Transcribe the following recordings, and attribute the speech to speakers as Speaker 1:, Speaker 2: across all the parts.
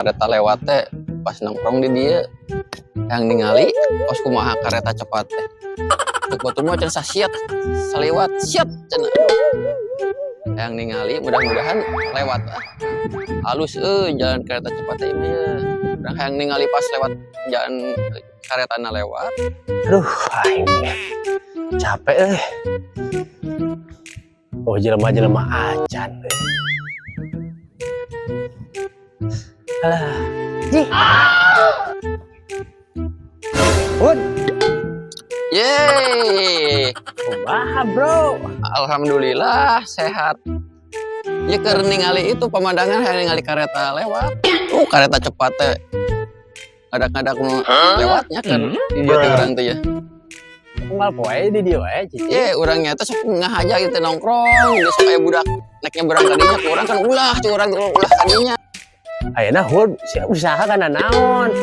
Speaker 1: Kereta lewat teh pas nongkrong di dieu yang ningali kos kumaha kereta cepat teh. Cek batur mah cenah sasiat saliwat siat cenah. Yang ningali mudah-mudahan lewat ah. Halus euy jalan kereta cepat teh ieu mah. Urang hayang ningali pas lewat jalan karetana lewat.
Speaker 2: Aduh, aing capek euy. Oh, jelema-jelema acan euy. Alah. Jih. Un,
Speaker 1: Yeay.
Speaker 2: kumaha, Bro?
Speaker 1: Alhamdulillah sehat. Ya keur ningali itu pemandangan hayang ningali kereta lewat. Kereta cepat teh. Ngadak-ngadak nu lewatnya kan di dieu teh urang teh ya.
Speaker 2: Unggal poe di dieu we, Cici.
Speaker 1: Ye, urangnya teh sok ngahaja gitu nongkrong, geus sok aya budak nek nyebrang ka dinya ku urang kan ulah, cu urang ulah ka dinya.
Speaker 2: Ayeuna Hud, sia usaha kana naon?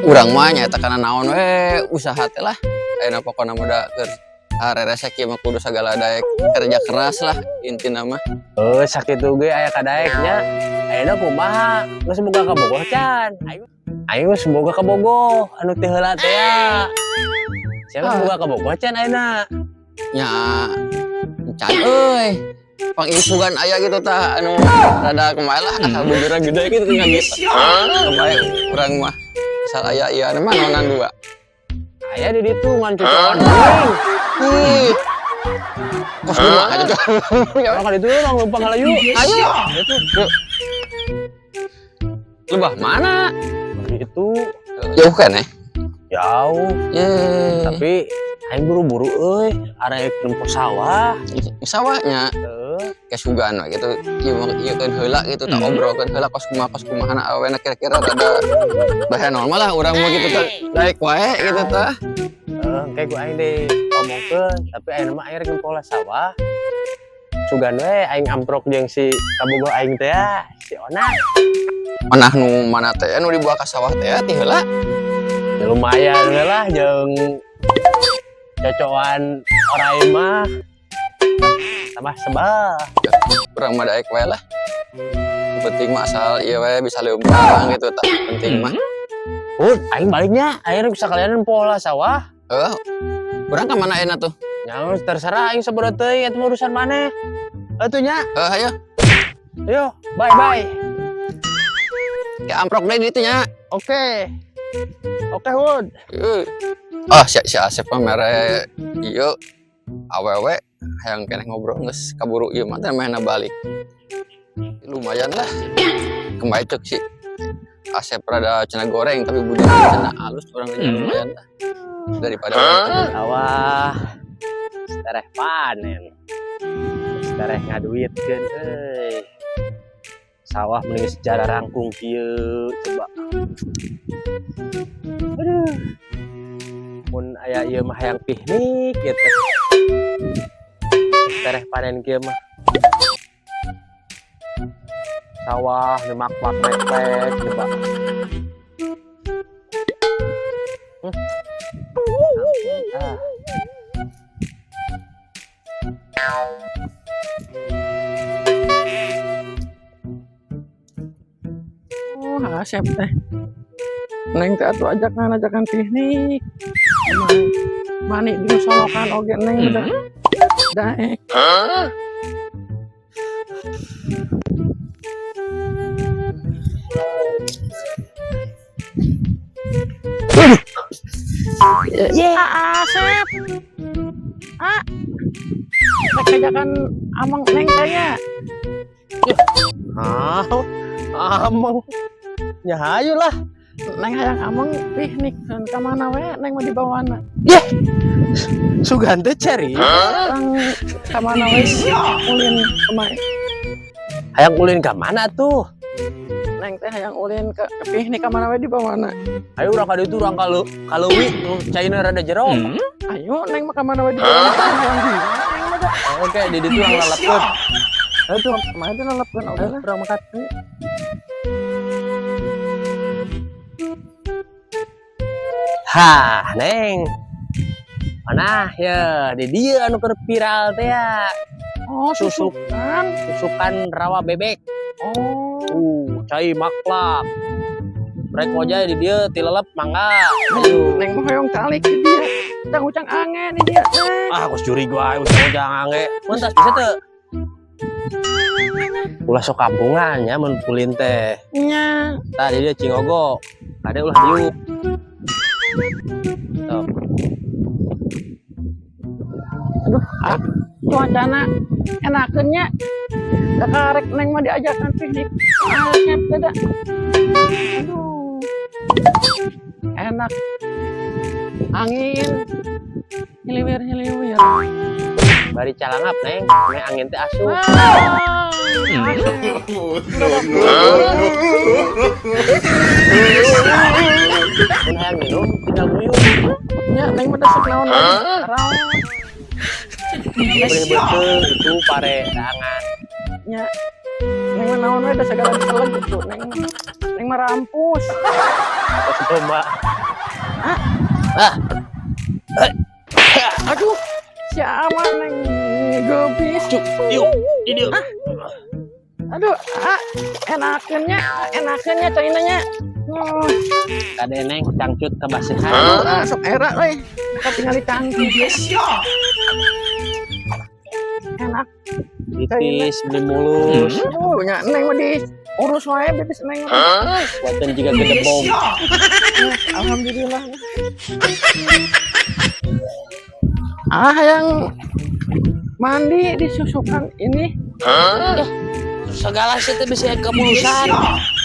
Speaker 1: Urang mah nyaeta kana naon we usaha teh lah. Ayeuna pokona mah da keur hareresek ieu mah kudu sagala daek kerja keras lah intina mah.
Speaker 2: Oh, sakitu ge aya kadaek nya. Ayeuna kumaha? Geus boga kabogoh can? Aing aing geus boga kabogoh anu teu heula teh ya. Sia geus boga kabogoh can ayeuna?
Speaker 1: Nya encan euy. Pang isugan aya gitu tah anu rada kumaha lah asal bujurna gede gitu tinggal gitu. Kumaha urang mah asal aya ieu mah naonan dua.
Speaker 2: Aya di ditu ngan cucoan geuning.
Speaker 1: Ih. Kos kumaha cucoan.
Speaker 2: Urang ka ditu urang leumpang ngalayu.
Speaker 1: Ayo. Lebah mana?
Speaker 2: Itu
Speaker 1: jauh kan eh?
Speaker 2: Jauh.
Speaker 1: Ye.
Speaker 2: Tapi aing buru-buru euy, arek nempo sawah.
Speaker 1: Sawahnya.
Speaker 2: Heuh.
Speaker 1: Kesugan we gitu. Ieu mah ieu keun heula gitu tah obrolkeun heula kos kumahana awena kira-kira rada bahaya normal lah urang mah gitu tah. Daek wae gitu tah.
Speaker 2: Heuh, engke ku aing diomongkeun, tapi ayeuna mah aing rek nempo lah sawah. Sugan we aing amprok jeung si kabogoh aing teh ya, si Ona.
Speaker 1: Onah nu mana teh nu dibawa ka sawah teh ti heula?
Speaker 2: Ya lumayan we lah jeung cocokan orai mah. Tambah sebal.
Speaker 1: Urang mah daek wae lah. Nu penting mah asal ieu we bisa leumpang gitu tah penting mah.
Speaker 2: Ud, aing baliknya, aing rek sakalian nempo lah sawah.
Speaker 1: Heuh. Urang ka mana ayeuna tuh?
Speaker 2: Nya terserah aing sabaraha teuing eta mah urusan maneh. Atuh nya.
Speaker 1: Heuh, ayo.
Speaker 2: Ayo, bye bye.
Speaker 1: Ke amprok deui di ditu nya.
Speaker 2: Oke. Oke, Hud.
Speaker 1: Heuh. Ah, si Asep mah mere ieu awewe hayang keneh ngobrol geus kaburu ieu mah teh mehna balik. Lumayan lah. Kembali cek si Asep rada cenah goreng tapi budi cenah halus urang nya lumayan lah. Daripada urang teh.
Speaker 2: Sawah tereh panen. Tereh ngaduitkeun euy. Sawah mending sejarah rangkung kieu coba. Aduh. Mun aya ieu mah hayang piknik ieu teh. Tereh panen kieu mah. Sawah nu mak-mak mek-mek coba. Ah.
Speaker 3: Oh, Asep teh. Neng teh atuh ajakan piknik. Mani di solokan oge neng udah. Daek.
Speaker 2: Ye.
Speaker 3: Asep. Ah. Rek ajakan ameng neng teh nya.
Speaker 2: Ah, ameng. Ya hayu lah.
Speaker 3: Neng hayang ameng piknik ka mana we neng mah dibawana.
Speaker 2: Yeh. Sugan teh ceri.
Speaker 3: Urang ka mana we ulin kemari.
Speaker 2: Hayang ulin ka mana tuh?
Speaker 3: Neng teh hayang ulin ke piknik ka mana we dibawana.
Speaker 2: Ayo urang ka ditu urang ka leuwi nu caina rada jero.
Speaker 3: Ayo neng mah ka mana we dibawana hayang di. Neng mah da.
Speaker 2: Oke, di ditu urang lalapkeun.
Speaker 3: Ayo tuh, kemana teh lalapkeun oge lah.
Speaker 2: Urang makan. Hah, Neng. Mana ya di dieu anu keur viral teh ya.
Speaker 3: Oh,
Speaker 2: Susuk.
Speaker 3: susukan.
Speaker 2: Susukan rawa bebek.
Speaker 3: Oh.
Speaker 2: Cai maklak. Rek ngojay di dieu tilelep mangga. Ayo.
Speaker 3: Neng mah hoyong calik di dieu. Ucang-ucang ange di dieu teh.
Speaker 2: Ah, kos curi gua ujang-ujang ange. Mun tas bisa teu? Ulah sok kampungan nya mun ulin teh.
Speaker 3: Nya.
Speaker 2: Tah di dieu Cingogo. Kade ulah diuk. Tuh.
Speaker 3: Aduh, ah, cuacana enakeun nya. Da karek neng mah diajakan piknik. Asep teh da. Aduh. Enak. Angin. Hiliwir-hiliwir.
Speaker 2: Bari calangap neng, neng angin teh asup.
Speaker 3: Ah.
Speaker 2: Mun hayang minum tinggal guyur.
Speaker 3: Nya neng mah dasep naon we. Raos.
Speaker 2: Beri beuteung itu pare daangan.
Speaker 3: Nya. Neng mah naon we da sagala diseleg gitu. Neng mah. Neng mah rampus.
Speaker 2: Kos domba. Ah.
Speaker 3: Aduh, siapa neng gebis.
Speaker 2: Yuk, di dieu.
Speaker 3: Aduh, ah, enakeun nya, enakeun nya caina nya. Oh,
Speaker 2: Kade neng cangcut kebasehan.
Speaker 3: ah, sok era euy. Ka tingali cangcut. Enak.
Speaker 2: Titis beli mulus.
Speaker 3: Oh, nya neng mah diurus wae betis neng mah.
Speaker 2: Buatan juga gedebong.
Speaker 3: Ya, alhamdulillah. Ah, yang mandi di susukan ini.
Speaker 2: Segala sih teh bisa kemulusan.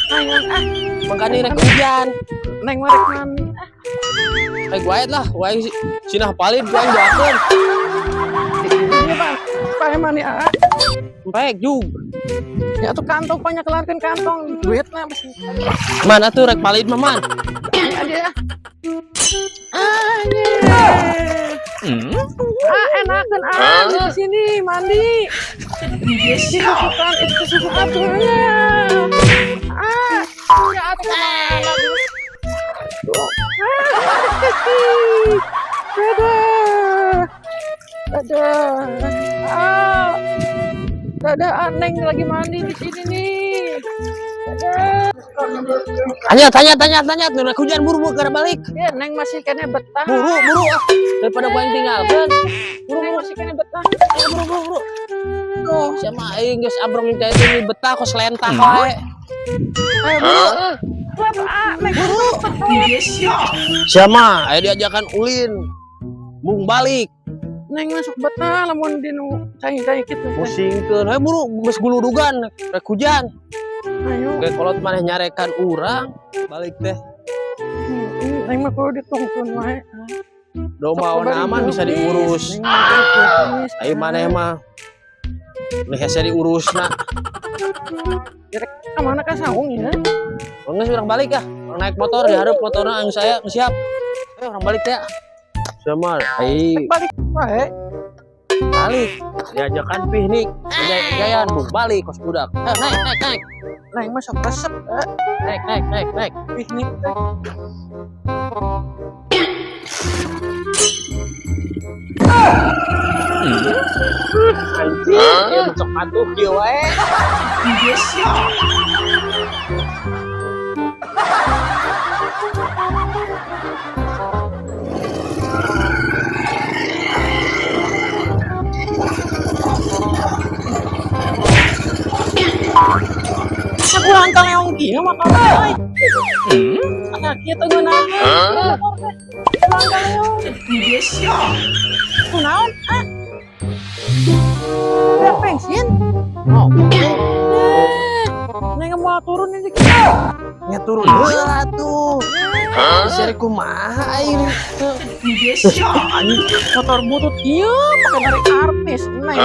Speaker 3: Ayo, ah,
Speaker 2: Makanya rek hujan.
Speaker 3: neng mah rek mandi. Ah,
Speaker 2: Rek wae lah, wae sinah palid wae doakeun.
Speaker 3: iya, Pak. Pak mandi ah.
Speaker 2: Empek jug.
Speaker 3: Ya tuh kantong banyak keluarkan kantong duitnya pasti.
Speaker 2: Mana tuh rek palid mah man?
Speaker 3: Ini aja ya. Ah, iya. Ah, enakan ah di sini mandi. Di susukan itu susukan tuh. Ah, ya atuh kemana? Ah, dadah. Dadah. Ah. Dadah, ah, Neng lagi mandi di sini nih. Dadah.
Speaker 2: Tanya, tanya, tanya, tanya. Rek hujan buru-buru gara balik.
Speaker 3: Ya, Neng masih kene betah.
Speaker 2: Buru, buru ah. Daripada gua yang tinggalkeun.
Speaker 3: Buru, Neng masih kene betah.
Speaker 2: Ayo buru, buru, buru. Tuh, siapa aing geus abrong cai itu betah kos lentah wae. Ayo buru.
Speaker 3: Buat ah, Neng buru.
Speaker 2: Siapa? Ayo diajakan ulin. Mung balik.
Speaker 3: Neng masuk betah lamun di nu cai-cai kitu.
Speaker 2: Musingkeun. Ayo buru geus guludugan rek hujan.
Speaker 3: Ayo.
Speaker 2: Ge kolot maneh nyarekan urang balik teh.
Speaker 3: Neng mah kudu ditungtun wae.
Speaker 2: Domba aman bisa diurus.
Speaker 3: Neng mah
Speaker 2: Ayo maneh mah. Nih hese diurusna.
Speaker 3: Ka mana ka saung ya?
Speaker 2: Geus urang balik ah. Urang naik motor dihareup motorna anu saya siap. Ayo urang balik teh. Sama, ai
Speaker 3: Balik wae.
Speaker 2: balik. Diajakan piknik, jayan bung balik kos budak. Ayo naik naik naik.
Speaker 3: Neng mah sok resep eh.
Speaker 2: Naik naik naik naik.
Speaker 3: Piknik teh.
Speaker 2: Anjing, ieu sok patuh kieu wae.
Speaker 3: Sakurang kaleong kieu motor euy. Asa kieu teh ngeunaheun motor teh. Kurang kaleong. Kunaon? Ah. Udah pensiun?
Speaker 2: Oh,
Speaker 3: Eh, Neng mau turun ini.
Speaker 2: nya turun heula tuh. Bisa kumaha aing teu.
Speaker 3: Anjing motor butut ieu pakai narik artis neng.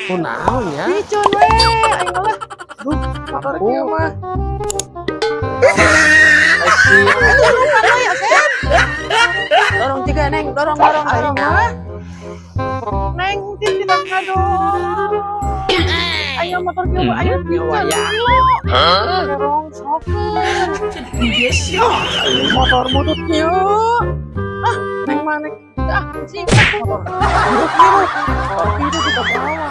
Speaker 2: Kunaon ya?
Speaker 3: Picun we aing mah lah. Duh, motor kieu mah.
Speaker 2: Asik.
Speaker 3: Dorong tiga neng, dorong dorong dorong. Mah. Neng tidak ngadorong. Ayo motor kieu mah ayo picun.
Speaker 2: Ya.
Speaker 3: Dorong sokeun. Motor butut kieu. Ah, neng mah neng. Ah, singkat motor. Butut kieu. Motor kieu juga bawa.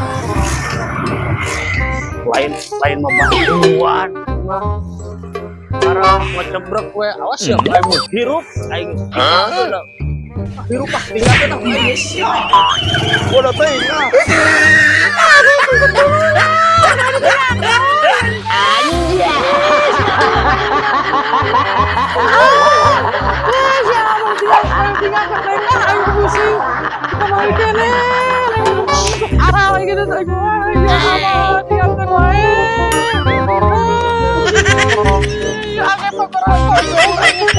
Speaker 2: Lain lain mah bantuan mah. Parah, ngecebrek we. Awas ya, aing mun hirup aing. Hah? Hirup ah, tinggalkeun ah aing sia.
Speaker 4: Bodoh teuing ah.
Speaker 3: Tinggalkeun aing ah, aing pusing. Kamari keneh. Arah lagi gitu aing mah. Ya Allah, tinggalkeun wae. Ah, Asep perkara konyol.